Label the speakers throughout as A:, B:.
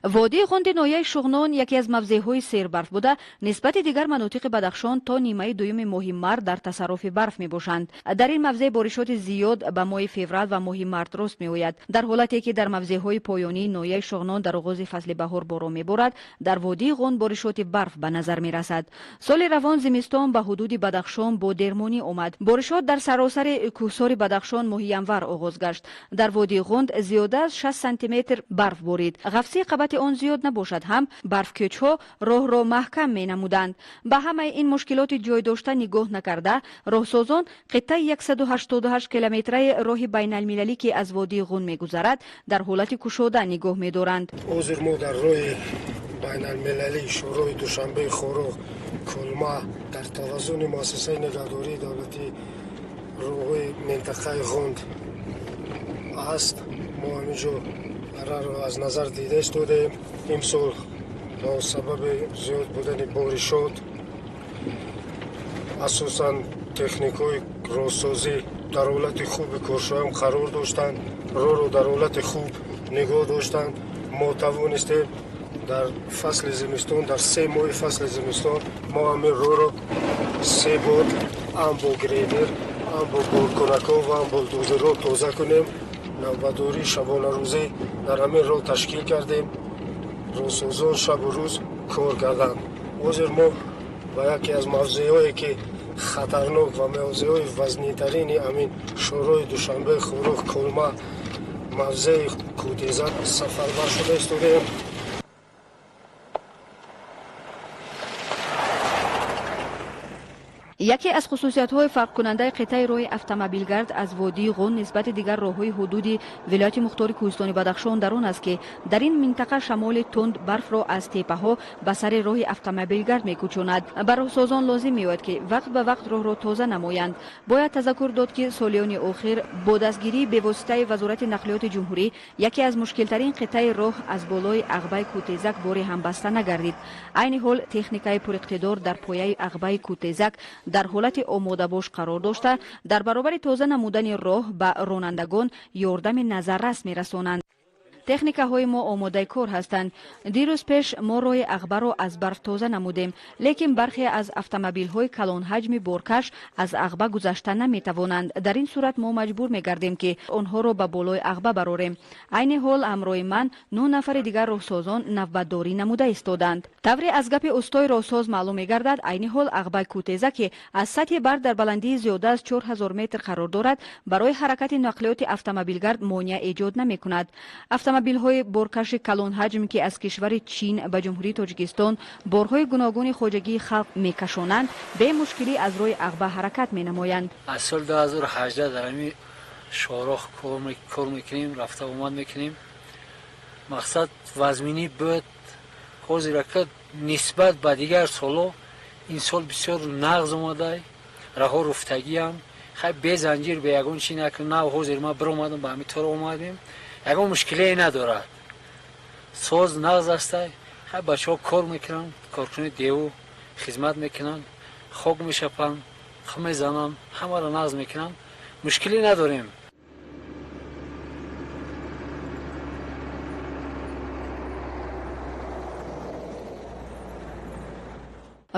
A: Водии Ғунди ноҳияи Шуғнон яке аз мавзеъҳои сербарф буда, нисбати дигар манотиқи Бадахшон то нимаи дуюми моҳи март дар тасарруфи барф мебошанд. Дар ин мавзеъ боришоти зиёд ба моҳи феврал ва моҳи март рост меояд. Дар ҳолате ки дар мавзеъҳои поёнии ноҳияи Шуғнон дар оғози фасли баҳор борон меборад, дар водии Ғунд боришоти барф ба назар мерасад. Соли равон зимистон ба ҳудуди Бадахшон бо дермонӣ омад. Боришот дар саросари кӯҳсори Бадахшон моҳи январ оғоз гашт. Дар водии Ғунд зиёда аз 6 сантиметр барф борид. Ғафсии қабати он зиёд набошад ҳам, барфкӯчҳо роҳро маҳкам менамуданд. Ба ҳамаи ин мушкилоти ҷой дошта нигоҳ накарда, роҳсозон қиттаи 188 километраи роҳи байналмилалӣ, ки аз водии Ғунд мегузарад, дар ҳолати кушода нигоҳ медоранд.
B: Ҳозир мо дар роҳи байналмилалии шӯрои Душанбеи Хоруғ Кулма дар таваззуни муассисаи нигаҳдории давлатии роҳҳои минтақаи Ғунд аст. Мо ҳаминҷо раро аз назар дида истодаем. Имсол бо сабаби зиёд будани боришот, асосан техникҳои роҳсозӣ дар ҳолати хуби коршоям қарор доштанд, роҳро дар ҳолати хуб нигоҳ доштанд. Мо тавонистем дар фасли зимистон, дар 3 моҳи фасли зимистон мо ҳамин роҳро 3 бор ҳам бо грейдер, ҳам бо боркунакҳо ва ҳам бо дозерҳо тоза кунем. Навбатдории шабонарӯзӣ дар ҳамин роҳ ташкил кардем. Роҳсозон шабу рӯз кор карданд. Ҳозир мо ба яке аз мавзеъҳое ки хатарнок ва мавзеъҳои вазнинтарини ҳамин шӯрои Душанбе Хоруғ Кулма, мавзеи Кӯтезак сафарбар шуда истодаем.
A: Яке аз хусусиятҳои фарқкунандаи қитъаи роҳи автомобилгард аз водии Ғунд нисбати дигар роҳҳои ҳудуди вилояти мухтори кӯҳистони Бадахшон дар он аст, ки дар ин минтақа шамоли тунд барфро аз теппаҳо ба сари роҳи автомобилгард мекӯчонад. Ба роҳсозон лозим меояд, ки вақт ба вақт роҳро тоза намоянд. Бояд тазаккур дод, ки солиёни охир бо дастгирии бевоситаи Вазорати нақлиёти ҷумҳурӣ яке аз мушкилтарин қитъаи роҳ аз болои ағбаи Кӯтезак бори ҳам баста нагардид. Айни ҳол техникаи пуриқтидор дар пояи ағбаи Кӯтезак дар ҳолати омодабош қарор дошта, дар баробари тоза намудани роҳ ба ронандагон ёрдами назаррас мерасонанд. Техникаҳои мо омодаи кор ҳастанд. Дирӯз пеш мо роҳи ағбаро аз барф тоза намудем, лекин бархе аз автомобилҳои калонҳаҷми боркаш аз ағба гузашта наметавонанд. Дар ин сурат мо маҷбур мегардем, ки онҳоро ба болои ағба барорем. Айни ҳол ҳамроҳи ман 9 нафари дигар роҳсозон навбатдорӣ намуда истоданд. Тавре аз гапи устои роҳсоз маълум мегардад, айни ҳол ағбаи Кӯтеза, ки аз сатҳи барф дар баландии зиёда аз 4000 метр қарор дорад, барои ҳаракати нақлиёти автомобилгард монеа эҷод намекунад. Автомобилҳои боркаши калонҳаҷм, ки аз кишвари Чин ба ҷумҳурии Тоҷикистон борҳои гуногуни хоҷагии халқ мекашонанд, бемушкилӣ аз роҳи ағба ҳаракат менамоянд.
C: Аз соли 2018 дар ҳамин шоҳроҳ кор мекунем, рафта омад мекунем. Мақсад вазминӣ буд. Ҳозир ака нисбат ба дигар солҳо ин сол бисёр нағз омада, раҳо руфтагиам. Хай бе занҷир, бе ягон чи накун. Нав ҳозир ман биромадам, ба ҳамин тор омадем. Ягон мушкилие надорад. Соз нағз астай. Хай бачаҳо кор мекунанд, коркуни деву хизмат мекунанд, хок мешапанд, хум мезананд, ҳамаро нағз мекунанд. Мушкилӣ надорем.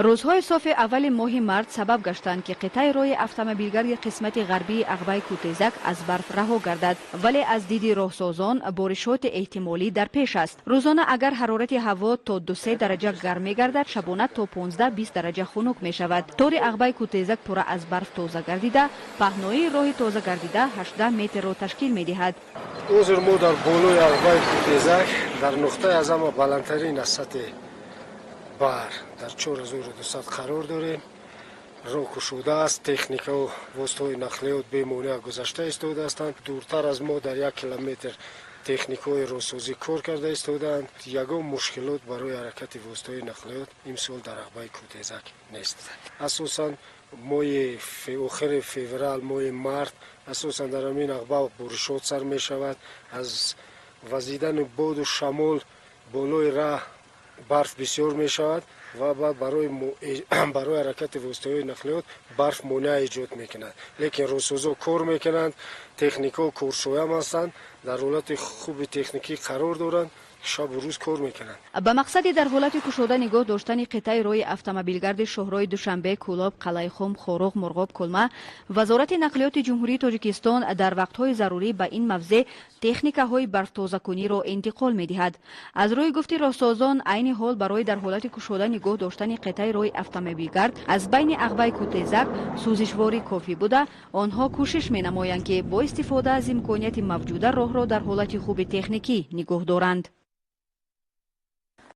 A: Рӯзҳои софи аввали моҳи март сабаб гаштанд, ки қитъаи роҳи автомобилгарди қисмати ғарбии ағбаи Кӯтезак аз барф раҳо гардад, вале аз диди роҳсозон боришоти эҳтимолӣ дар пеш аст. Рӯзона агар ҳарорати ҳаво то 2-3 дараҷа гарм мегардад, шабона то 15-20 дараҷа хунук мешавад. Тори ағбаи Кӯтезак пурра аз барф тоза гардида, паҳноии роҳи тоза гардида 18 метрро ташкил медиҳад.
B: Ҳозир мо дар болои ағбаи Кӯтезак дар нуқтаи аз ҳама баландтарин аз сатҳи баҳр дар 4200 қарор дорем. Роҳ кушода аст, техникаву воситаҳои нақлиёт бемонеа гузашта истодаастанд. Дуртар аз мо дар 1 километр техникаҳои роҳсозӣ кор карда истодаанд. Ягон мушкилот барои ҳаракати воситаҳои нақлиёт имсол дар ағбаи Кӯтезак нест. Асосан моҳи охири феврал, моҳи март асосан дар ҳамин ағба боришот сар мешавад. Аз вазидани боду шамол болои раҳ барф бисёр мешавад ва баъд барои ҳаракати воситаҳои нақлиёт барф монеа эҷод мекунад. Лекин роҳсозо кор мекунанд, техникаҳо коршоям ҳастанд, дар ҳолати хуби техникӣ қарор доранд. Шабу рӯз кор мекунанд.
A: Ба мақсади дар ҳолати кушода нигоҳ доштани қитъаи роҳи автомобилгарди шоҳроҳи Душанбе, Кӯлоб, Қалъаихум, Хоруғ, Мурғоб, Кулма, Вазорати нақлиёти Ҷумҳурии Тоҷикистон дар вақтҳои зарурӣ ба ин мавзеъ техникаҳои барфтозакуниро интиқол медиҳад. Аз рӯи гуфти роҳсозон, айни ҳол барои дар ҳолати кушода нигоҳ доштани қитъаи роҳи автомобилгард аз байни Ағбай Кӯтезак сӯзишворӣ кофӣ буда, онҳо кӯшиш менамоянд, ки бо истифода аз имконияти мавҷуда роҳро дар ҳолати хуби техникӣ нигоҳ доранд.